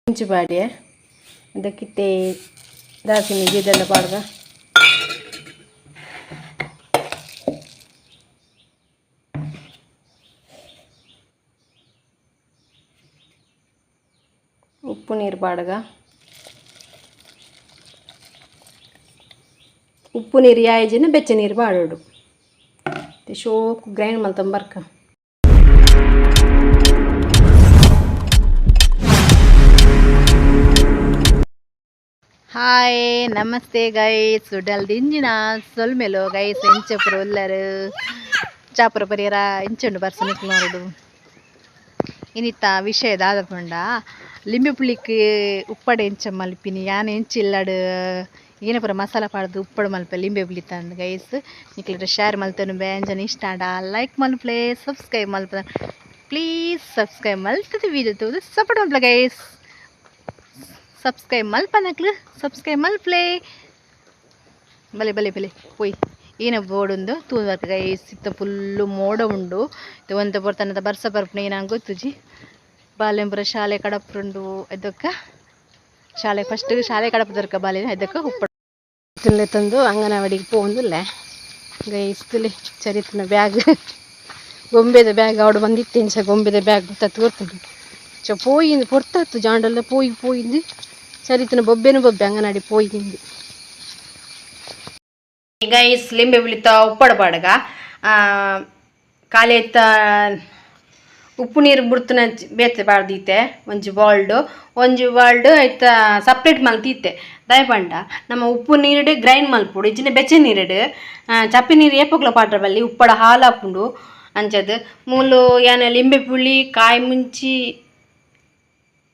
ಮುಂಚಿ ಪಾಡ್ಯೆ ಅದಕ್ಕಿತ್ತೆ ದಾಸಿಮಿ ಜೀದೆಲ್ಲ ಪಾಡ್ದ. ಉಪ್ಪು ನೀರು ಪಾಡ್ಗ. ಉಪ್ಪು ನೀರು ಯಾಯ್ಜಿನ ಬೆಚ್ಚ ನೀರು ಪಾಡೋಡು. ಶೋಕು ಗ್ರೈಂಡ್ ಮಲ್ತಂಬರ್ಕ. ಹಾಯ್, ನಮಸ್ತೆ ಗೈಸ್. ದಿಂಜಿನ ಸೊಲ್ಮೆಲು ಗೈಸ್. ಎಂಚಪುರ ಉಲ್ಲರು? ಚಾಪುರ ಪರಿಯರ ಇಂಚುಂಡು ಬರ್ಸ ನಿಕ್ಲೋರುಡು. ಇನಿತ ವಿಷಯ ದಾದ ಪಂಡ, ಲಿಂಬೆ ಪುಳಿಕ್ ಉಪ್ಪಡೆ ಎಂಚ ಮಲ್ಪಿನಿ, ಯಾನ್ ಎಂಚ ಇಲ್ಲಡ್ ಏನ ಪೂರ ಮಸಾಲ ಪಾಡ್ದು ಉಪ್ಪಡು ಮಲ್ಪೆ ಲಿಂಬೆ ಪುಳಿ ತಂದು ಗೈಸ್, ನಿಕ್ಲೆಡ ಶೇರ್ ಮಲ್ತೊನು. ಬೇಂಜನ ಇಷ್ಟ ಆಂಡ ಲೈಕ್ ಮಲ್ಪುಲೆ, ಸಬ್ಸ್ಕ್ರೈಬ್ ಮಲ್ಪುಲೆ. ಪ್ಲೀಸ್ ಸಬ್ಸ್ಕ್ರೈಬ್ ಮಲ್ತದ ವೀಡಿಯೋ ತೂದು ಸಪೋರ್ಟ್ ಮಲ್ಪುಲೆ ಗೈಸ್. ಸಬ್ಸ್ಕ್ರೈಬ್ ಮಲ್ಪನಕ್ಲು ಸಬ್ಸ್ಕ್ರೈಬ್ ಮಲ್ಪುಲೆ. ಬಲೆ ಬಲೆ ಬಲೆ ಪೋಯ್ ಏನ ಬೋರ್ಡ್ ತೂದು ಗೈಸ್. ಇತ್ತ ಫುಲ್ಲು ಮೋಡ ಉಂಡು. ಒಂತೆ ಪೊರ್ತನದ ಬರ್ಸ ಬರ್ಪುನ ಏನ ಗೊತ್ತುಜಿ. ಬಾಲೆಂಬುರ ಶಾಲೆ ಕಡಪುಂಡು. ಇದಕ್ಕ ಶಾಲೆ ಫಸ್ಟ್ ಶಾಲೆ ಕಡಪುದರ್ಕ ಬಾಲೆನ ಇದಕ್ಕ ಉಪ್ಪು ತಿನ್ಲೆ ತಂದು ಅಂಗನವಾಡಿಗೆ ಪೋಂದುಲ್ಲೆ ಗೈಸ್. ತುಲೆ ಚರಿತನ ಬ್ಯಾಗ್, ಗೊಂಬೆದ ಬ್ಯಾಗ್ ಅವಡು ಬಂದಿತ್ತೆ. ಇಂಚ ಗೊಂಬೆದ ಬ್ಯಾಗ್ ತತ್ತು ಗೊತ್ತುಂಡು. ಚ ಪೋಯಿಂದು ಪೊರ್ತಾತು ಜಾಂಡಲ್ಲ ಪೋಯಿ ಪೋಯಿಂದು ಚರಿತನ ಬೊಬ್ಬೆನು ಬೊಬ್ಬೆ ಅಂಗನವಾಡಿ ಪೋಯಿಂದು. ಗೈಸ್, ಲಿಂಬೆ ಪುಳಿತ ಉಪ್ಪಡ ಪಾಡಗ. ಕಾಲೇತ ಉಪ್ಪು ನೀರು ಬುಡ್ತುನ ಬೇತೆ ಪಾಡ್ದೀತೆ. ಒಂಜಿ ಬಾಲ್ಡ್, ಒಂಜಿ ಬಾಲ್ಡ್ ಐತ ಸಪ್ರೇಟ್ ಮಲ್ತೀತೆ. ದಾಯೆ ಪಂಡ ನಮ್ಮ ಉಪ್ಪು ನೀರುಡು ಗ್ರೈಂಡ್ ಮಲ್ಪೊಡು, ಇಜ್ಜಿಂಡ ಬೆಚ್ಚ ನೀರುಡು. ಚಪ್ಪಿ ನೀರು ಏಪೊಗ್ಲ ಪಾಡ್ರ ಬಲ್ಲಿ, ಉಪ್ಪಡ ಹಾಲಾಪುಂಡು. ಅಂಚದ್ ಮೂಲು ಯಾನ್ ಲಿಂಬೆ ಪುಳಿ, ಕಾಯಿ ಮುಂಚಿ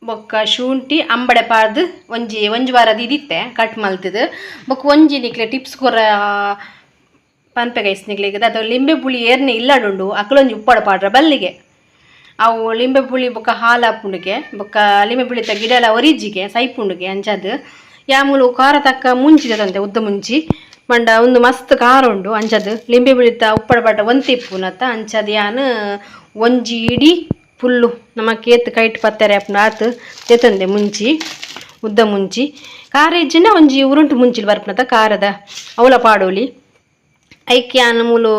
ಬೊಕ್ಕ ಶುಂಠಿ, ಅಂಬಡೆ ಪಾಡ್ದು ಒಂಜಿ ಒಂಜಿ ವಾರ ಇದಿತ್ತೆ ಕಟ್ ಮಲ್ತದು. ಬೊಕ್ಕ ಒಂಜಿ ನಿಕ್ಲೆ ಟಿಪ್ಸ್ ಕೊರ ಪನ್ಪೆ ಗೈಸ್ ನಿಕ್ಲೆಗ್. ಅದು ಲಿಂಬೆ ಪುಳಿ ಏರ್ನೆ ಇಲ್ಲಡುಂಡು ಅಕ್ಲೊಂಜಿ ಉಪ್ಪಡ ಪಾಡ್ರ ಬಲ್ಲಿಗೆ. ಅವು ಲಿಂಬೆ ಪುಳಿ ಬೊಕ್ಕ ಹಾಲು ಆಪುಂಡುಗೆ, ಬೊಕ್ಕ ಲಿಂಬೆ ಪುಳಿತ ಗಿಡ ಎಲ್ಲ ಒರಿಜಿಗೆ ಸೈಪುಂಡುಗೆ. ಅಂಚಾದ್ ಯಾಮೂಲು ಖಾರ ತಕ್ಕ ಮುಂಚಿ ತಂತೆ ಉದ್ದ ಮುಂಚಿ ಪಂಡ ಒಂದು ಮಸ್ತ್ ಖಾರ ಉಂಡು. ಅಂಚದ್ ಲಿಂಬೆ ಪುಳಿತ ಉಪ್ಪಡ ಪಾಟ ಒಂತೆ ಇಪ್ಪುನತ್ತ. ಅಂಚದ್ ಯಾನ್ ಒಂಜಿ ಇಡೀ ಫುಲ್ಲು ನಮ್ಮ ಕೇತ್ ಕೈಟ್ ಪತ್ತೆರೆ ಆಪುಂಡು ಆತ್ ದೆತೊಂದೆ ಮುಂಚಿ, ಉದ್ದ ಮುಂಚಿ. ಖಾರ ಇಜ್ಜಿಂಡ ಒಂಜಿ ಉರುಂಟು ಮುಂಚಿಲ್ ಬರ್ಪುನತ ಖಾರದ, ಅವಲ ಪಾಡೋಲಿ. ಐಕ್ ಯಾನ್ ಮೂಲು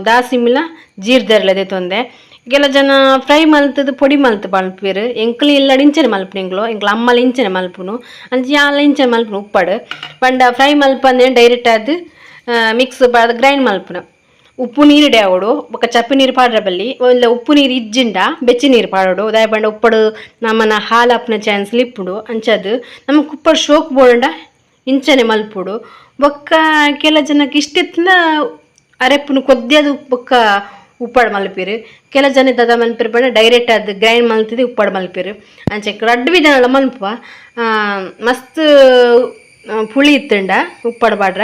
ದಾಸಿಮಿಲ ಜೀರ್ದೆರ್ಲ ದೆತೊಂದೆ. ಕೆಲ ಜನ ಫ್ರೈ ಮಲ್ತದು ಪೊಡಿ ಮಲ್ತ್ ಮಲ್ಪುವೆರ್. ಎಂಕ್ಲು ಇಲ್ಲಡ್ ಇಂಚನೆ ಮಲ್ಪುನು. ಎಂಕ್ಲು ಎಂಕ್ಲ ಅಮ್ಮಲ ಇಂಚನೆ ಮಲ್ಪುನು. ಅಂಚ ಯಾನ್ಲ ಇಂಚನೆ ಮಲ್ಪುನು. ಉಪ್ಪಡ್ ಪಂಡ ಫ್ರೈ ಮಲ್ಪಂದೆ ಡೈರೆಕ್ಟ್ ಆದ್ ಮಿಕ್ಸ್ ಪಾಡ್ದ್ ಗ್ರೈಂಡ್ ಮಲ್ಪುನ. ಉಪ್ಪು ನೀರುಡೆ ಆವೊಡು, ಬೊಕ್ಕ ಚಪ್ಪಿ ನೀರು ಪಾಡ್ರ ಬಲ್ಲಿ. ಒಂದ ಉಪ್ಪು ನೀರು ಇಜ್ಜಿಂಡ ಬೆಚ್ಚ ನೀರು ಪಾಡೋಡು. ದಾಯೆ ಪಂಡ ಉಪ್ಪಡು ನಮನ ಹಾಲಾಪುನ ಚಾನ್ಸ್ ಇಪ್ಪುಂಡು. ಅಂಚದ್ ನಮಕ್ ಉಪ್ಪಡ್ ಶೋಕ್ ಬೋಡಂಡ ಇಂಚನೆ ಮಲ್ಪೊಡು. ಬೊಕ್ಕ ಕೆಲ ಜನಕ್ಕೆ ಇಷ್ಟ ಇತ್ತಿನ ಅರೆಪ್ಪುನು ಕೊದ್ಯದು ಬೊಕ್ಕ ಉಪ್ಪಡ್ ಮಲ್ಪೆರ್. ಕೆಲ ಜನ ದಾದ ಮನ್ಪೆರ್ ಪಂಡ, ಡೈರೆಕ್ಟ್ ಅದು ಗ್ರೈಂಡ್ ಮಲ್ತದೆ ಉಪ್ಪಡ್ ಮಲ್ಪೆರ್. ಅಂಚ ರಡ್ಡ್ ವಿಧಾನಲ ಮನ್ಪುವ. ಮಸ್ತ್ ಪುಳಿ ಇತ್ತುಂಡ ಉಪ್ಪಡ್ ಪಾಡ್ರ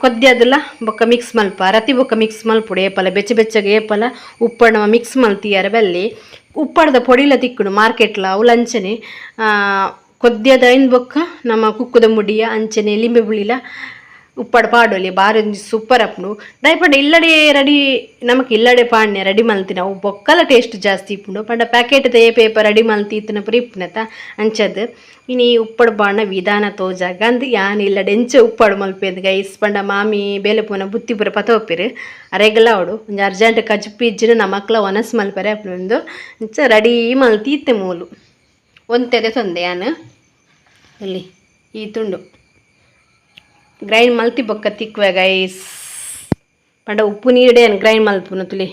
ಕೊದ್ಯದಲ ಬೊಕ್ಕ ಮಿಕ್ಸ್ ಮಲ್ಪ ರತಿ ಬೊಕ್ಕ ಮಿಕ್ಸ್ ಮಲ್ಪೊಡು. ಏಪಲ ಬೆಚ್ಚ ಬೆಚ್ಚಗೆ ಏಪಲ ಉಪ್ಪಡ್ ನಮ ಮಿಕ್ಸ್ ಮಲ್ತಿಯರ ಬಲ್ಲಿ. ಉಪ್ಪಡ್ದ ಪೊಡಿಲ ತಿಕ್ಕುಂಡು ಮಾರ್ಕೆಟ್ಲ, ಅವುಲ ಅಂಚನೆ ಕೊದ್ಯದ ಐನ್ ಬೊಕ್ಕ ನಮ್ಮ ಕುಕ್ಕುದ ಮುಡಿಯ ಅಂಚನೆ ಲಿಂಬೆ ಪುಳಿಲ ಉಪ್ಪಡ್ ಪಾಡೊಲಿ. ಬಾರಿ ಒಂಜಿ ಸೂಪರ್ ಆಪುಂಡು. ದಾಯೆ ಪಂಡ ಇಲ್ಲಡೆ ರೆಡಿ ನಮಕ್ ಇಲ್ಲಡೆ ಪಾಡ್ನೆ ರೆಡಿ ಮಲ್ತಿನ ಅವು ಬೊಕ್ಕಲ ಟೇಸ್ಟ್ ಜಾಸ್ತಿ ಇಪ್ಪುಂಡು. ಪಂಡ ಪ್ಯಾಕೆಟ್ ಏಪ ಏಪ ರೆಡಿ ಮಲ್ತಿ ಇತ್ತಿನ ಪೂರ ಇಪ್ಪುನತ. ಅಂಚದ್ ಇನಿ ಉಪ್ಪಡ್ ಪಾಡ್ನ ವಿಧಾನ ತೋಜಾಗ ಅಂದ್ ಯಾನ್ ಇಲ್ಲಡೆ ಎಂಚ ಉಪ್ಪಡ್ ಮಲ್ಪೆಂದ್ ಗೈಸ್. ಪಂಡ ಮಾಮಿ ಬೇಲೆ ಪೋನ ಬುತ್ತಿ ಪೂರ ಪತೋಪೆರ್. ಅರೆಗಲ ಅವಡು ಒಂಜಿ ಅರ್ಜೆಂಟ್ ಕಜಿಪು ಇಜ್ಜಿಡ ನಮಕ್ಲ ಒನಸ್ ಮಲ್ಪೆರೆ ಆಪುಂಡು. ಅಂಚ ರೆಡಿ ಮಲ್ತಿ ಇತ್ತೆ. ಮೂಲು ಒಂತೆದೆ ತೊಂದೆ ಯಾನ್ ಅಲ್ಲಿ ಈ ತುಂಡು ಗ್ರೈಂಡ್ ಮಲ್ತಿ ಬೊಕ್ಕ ತಿಕ್ಕುವೆ ಗೈಸ್. ಪಂಡ ಉಪ್ಪು ನೀರುಡೆ ಗ್ರೈಂಡ್ ಮಲ್ಪುನ. ತುಲಿ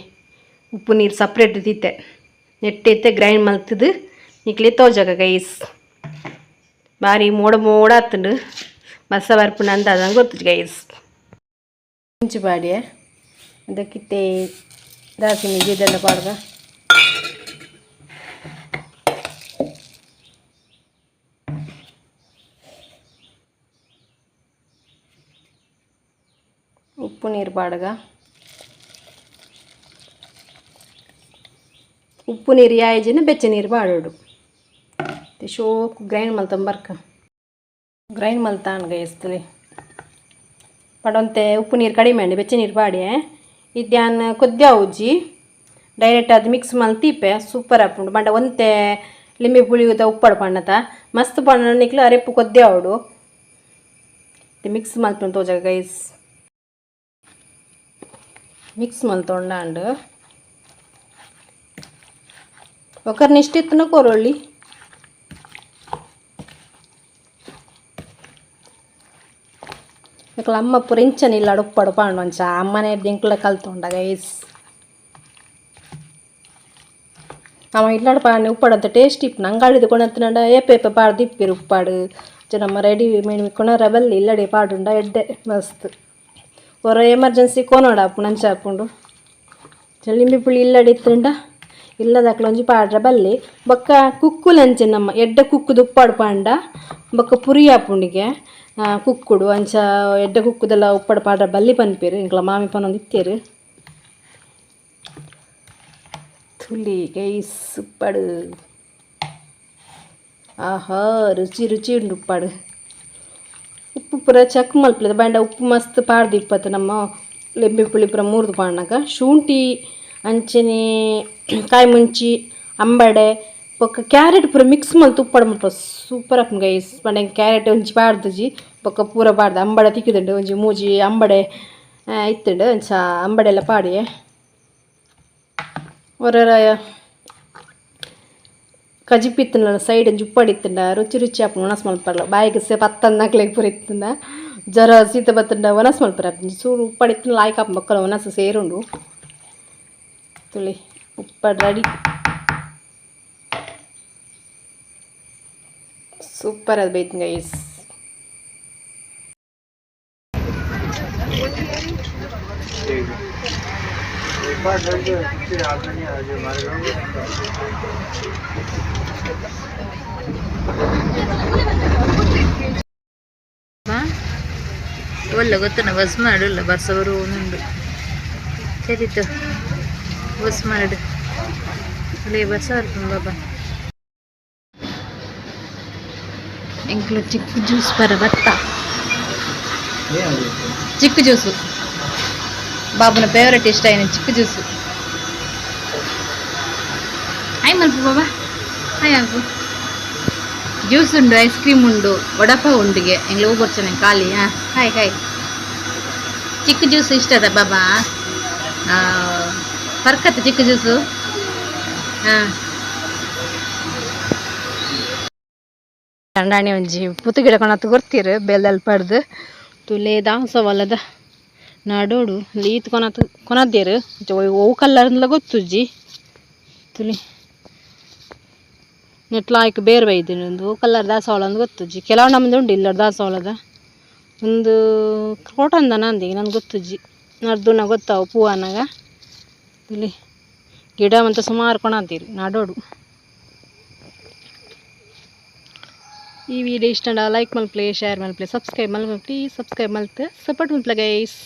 ಉಪ್ಪು ನೀರು ಸಪ್ರೇಟ್ ತಿತ್ತೆ ನೆಟ್ಟಿತ್ತೆ ಗ್ರೈಂಡ್ ಮಲ್ತದು ನಿಕ್ಲೆ ತೋಜಗ ಗೈಸ್. ಬಾರಿ ಮೋಡ ಮೋಡ ಆತುಂಡು. ಬರ್ಸ ಬರ್ಪುಂಡು ಅಂತ ಅದಂಗೆ ಗೊತ್ತು ಗೈಸ್. ಮುಂಚಿ ಪಾಡ್ಯೆ ಅದಕ್ಕಿತ್ತೆ ದಾಸಿಮಿ ಜೀದೆಲ್ಲ ಪಾಡ್ದ. ಉಪ್ಪು ನೀರು ಪಾಡ್ಗ. ಉಪ್ಪು ನೀರು ಯಾಯ್ಜಿನ ಬೆಚ್ಚ ನೀರು ಪಾಡೋಡು. ಶೋಕು ಗ್ರೈಂಡ್ ಮಲ್ತಂಬರ್ಕ. ಗ್ರೈಂಡ್ ಮಲ್ತಾನ್ ಗೈಸ್. ತುಲೆ ಪಡೊಂತೆ ಉಪ್ಪು ನೀರು ಕಡಿಮೆ ಅಂడి, ಬೆಚ್ಚ ನೀರು ಪಾಡಿ. ಇದ್ಯಾನ್ ಕೊದ್ಯ ಉಜ್ಜಿ ಡೈರೆಕ್ಟ್ ಅದು ಮಿಕ್ಸ್ ಮಲ್ತೀಪೆ, ಸೂಪರ್ ಆಪುಂಡು. ಪಂಡ ಒಂತೆ ಲಿಂಬೆ ಪುಳಿ ಉಪ್ಪಡು ಪಣ್ಣತ ಮಸ್ತ್ ಪಣ್ಣ ನಿಕ್ಲು ಅರೆಪ್ಪು ಕೊದ್ದೆ ಆವಡು. ಮಿಕ್ಸ್ ಮಲ್ಪುನ ತೋಜ ಗೈಸ್. ಮಿಕ್ಸ್ ಮಲ್ತೊಂಡಾಂಡ್. ఒకరిని ಇಷ್ಟಿತ್ತನ ಕೊರೊಳ್ಳಿ. ಎಂಕ್ಲ ಅಮ್ಮ ಪೂರ ಇಂಚನೆ ಇಲ್ಲಡ್ ಉಪ್ಪಡ್ ಪಾಂಡು ಅಂಚ ಅಮ್ಮನೆ ಎಂಕ್ಲ ಕಲ್ತೊಂಡ ಗೈಸ್. ಅವ ಇಲ್ಲಡ್ ಪಾಂಡೆ ಉಪ್ಪಡ್ ಟೇಸ್ಟ್ ಇಪ್ಪುನು. ಅಂಗಾಡಿದ ಕೊನತ್ತ್ಂಡ ಏಪ ಏಪ ಪಾಡ್ದು ಇಪ್ಪೆರ್ ಉಪ್ಪಾಡು. ಅಂಚ ನಮ್ಮ ರೆಡಿ ಮೇಡ್ ಕೊನರೆ ಬಲ್ಲಿ, ಇಲ್ಲಡೆ ಪಾಡುಂಡ ಎಡ್ಡೆ ಮಸ್ತ್. ಒರ ಎಮರ್ಜೆನ್ಸಿ ಕೊನೊಡು ಆಪುಂಡು, ಅಂಚ ಆಪುಂಡು. ಲಿಂಬೆ ಪುಳಿ ಇಲ್ಲಡೆ ಇತ್ತುಂಡ ಇಲ್ಲದಕ್ಲ ಒಂಜಿ ಪಾಡ್ರೆ ಬಲ್ಲಿ. ಬೊಕ್ಕ ಕುಕ್ಕುಲು ಅಂಚೆ, ನಮ್ಮ ಎಡ್ಡೆ ಕುಕ್ಕುದು ಉಪ್ಪಾಡು ಪಾಂಡ ಬೊಕ್ಕ ಪುರಿ ಆಪುಂಡಿಗೆ ಕುಕ್ಕುಡು. ಅಂಚ ಎಡ್ಡೆ ಕುಕ್ಕುದೆಲ್ಲ ಉಪ್ಪಾಡು ಪಾಡ್ರೆ ಬಲ್ಲಿ ಪನ್ಪೆರ್. ಎಂಕ್ಲ ಮಾಮಿ ಪನೊಂದು ಇತ್ತೆರ್. ತುಲಿ ಗೈಸ್ ಉಪ್ಪಾಡು. ಆಹಾ, ರುಚಿ ರುಚಿ ಉಂಡು ಉಪ್ಪಾಡು. ಉಪ್ಪು ಪೂರ ಚೆಕ್ ಮಲ್ಪುಲೆದ ಬಂಡ ಉಪ್ಪು ಮಸ್ತ್ ಪಾಡ್ದು ಇಪ್ಪತ್ತು. ನಮ್ಮ ಲಿಂಬೆ ಪುಳಿ ಪೂರ ಮೂರ್ದು ಪಾಡ್ನಗ ಶುಂಠಿ ಅಂಚನೆ ಕಾಯಿ ಮುಂಚಿ, ಅಂಬಡೆ ಬೊಕ್ಕ ಕ್ಯಾರೆಟ್ ಪೂರ ಮಿಕ್ಸ್ ಮಲ್ತ್ ಉಪ್ಪಡ್ ಮಲ್ಪ ಸೂಪರ್ ಆಪುಂಡು ಗೈಸ್. ಪಂಡ ಎಂಕ್ ಕ್ಯಾರೆಟ್ ಒಂಜಿ ಪಾಡ್ದುಜಿ, ಬೊಕ್ಕ ಪೂರ ಪಾಡ್ದು ಅಂಬಡೆ ತಿಕ್ಕಿದುಂಡು. ಒಂಜಿ ಮೂಜಿ ಅಂಬಡೆ ಇತ್ತುಂಡು, ಅಂಚ ಅಂಬಡೆ ಎಲ್ಲ ಪಾಡಿಯೆ. ಒರೊರ ಕಜಿಪು ಇತ್ತುಂಡ ಸೈಡ್ ಒಂಜಿ ಉಪ್ಪಡ್ ಇತ್ತುಂಡ ರುಚಿ ರುಚಿ ಆಪುಂಡು. ಒಣಸ್ ಮಲ್ಪರ್ಲ ಬಾಯಿಗ್ ಸೆ ಪತ್ತಂದಕ್ಲೆಗ್ ಪೂರ ಇತ್ತುಂಡ ಜ್ವರ ಶೀತ ಬತ್ತುಂಡ ಒಣಸ್ ಮಲ್ಪರ ಆಪುಜಿ. ಚೂರು ಉಪ್ಪಡ್ ಇತ್ತುಂಡ ಲಾಯ್ಕ್ ಆಪುಂಡು. ಬೊಕ್ಕಲ ಒಣಸ್ ಸೇರುಂಡು. ತುಳಿ ಉಪ್ಪಡ್ ರೆಡಿ. ಸೂಪರ್ ಅದು ಬೈತು ಗೈಸ್. ಒಲ್ಲ ಗೊತ್ತನ ಬಸ್ ಮಾಡುಲ್ಲ, ಬಸ್ ಅವರು ಉಂಡು ಸರಿತು. ಬಸ್ ಮಾಡು ಅಲ್ಲೇ ಬಸ್ ಬರ್ಪುಂಡು ಬಾಬಾ. ಎಂಕ್ಲು ಚಿಕ್ಕ ಜ್ಯೂಸ್ ಪರ ಬತ್ತ. ಚಿಕ್ಕ ಜ್ಯೂಸು ಬಾಬುನ ಫೇವರೆಟ್, ಇಷ್ಟ అయిన ಚಿಕ್ಕ ಜ್ಯೂಸು. ಹಾಯ್ ಮಲ್ಪು ಬಾಬಾ, ಹಾಯ್ ಮಲ್ಪು. ಜ್ಯೂಸ್ ಉಂಡು, ಐಸ್ ಕ್ರೀಮ್ ಉಂಡು, ವಡಪಾವ್ ಉಂಡಿಗೆ. ಎಂಗ್ಲು ಹೋಗ್ಬರ್ಚನೆ ಖಾಲಿ. ಹಾಂ, ಹಾಯ್ ಹಾಯ್. ಚಿಕ್ಕ ಜ್ಯೂಸ್ ಇಷ್ಟ ಅದ ಬಾಬಾ? ಪರ್ಕತ್ತ ಚಿಕ್ಕ ಜ್ಯೂಸು? ಹಾಂ. ಕಂಡಾಣಿ ಒಂಜಿ ಪುತ್ತು ಗಿಡ ಕೊನತ್ ಕೊರ್ತೀರ್ ಬೆಲ್ದಲ್ ಪಡ್ದು. ತುಲೆ ದಾಸವಾಳದ ನಡೋಡು ಈತ್ ಕೊನತ್ ಕೊನದ್ದೇರು. ಒವು ಕಲ್ಲರ್ಂದ್ಲ ಗೊತ್ತುಜ್ಜಿ. ತುಲಿ ನೆಟ್ಲ ಆಯ್ಕ್ ಬೇರ್ ಬೈದಿನಿ. ಒಂದು ಕಲ್ಲರ್ ದಾಸವಾಳ ಅಂದ್ ಗೊತ್ತುಜ್ಜಿ. ಕೆಲವು ನಮ್ದು ಉಂಡು ಇಲ್ಲ ದಾಸವಾಳದ. ಒಂದು ಕ್ರೋಟನ್ ಅಂದಿ ನಂಗೆ ಗೊತ್ತುಜ್ಜಿ. ನಡ್ದುನ ಗೊತ್ತಾವು ಪೂ ಅನ್ನಾಗ. ತುಲಿ ಗಿಡ ಮಂತ ಸುಮಾರು ಕೊಣಾತೀರಿ ನಡೋಡು. ಈ ವಿಡಿಯೋ ಇಷ್ಟ ಲೈಕ್ ಮಲ್ಪಲೆ, ಶೇರ್ ಮಲ್ಪಲೆ, ಸಬ್ಸ್ಕ್ರೈಬ್ ಮಲ್ಪಲೆ. ಪ್ಲೀಸ್ ಸಬ್ಸ್ಕ್ರೈಬ್ ಮಲ್ತ್ ಸಪೋರ್ಟ್ ಮಲ್ಪಲೆ ಗೈಸ್.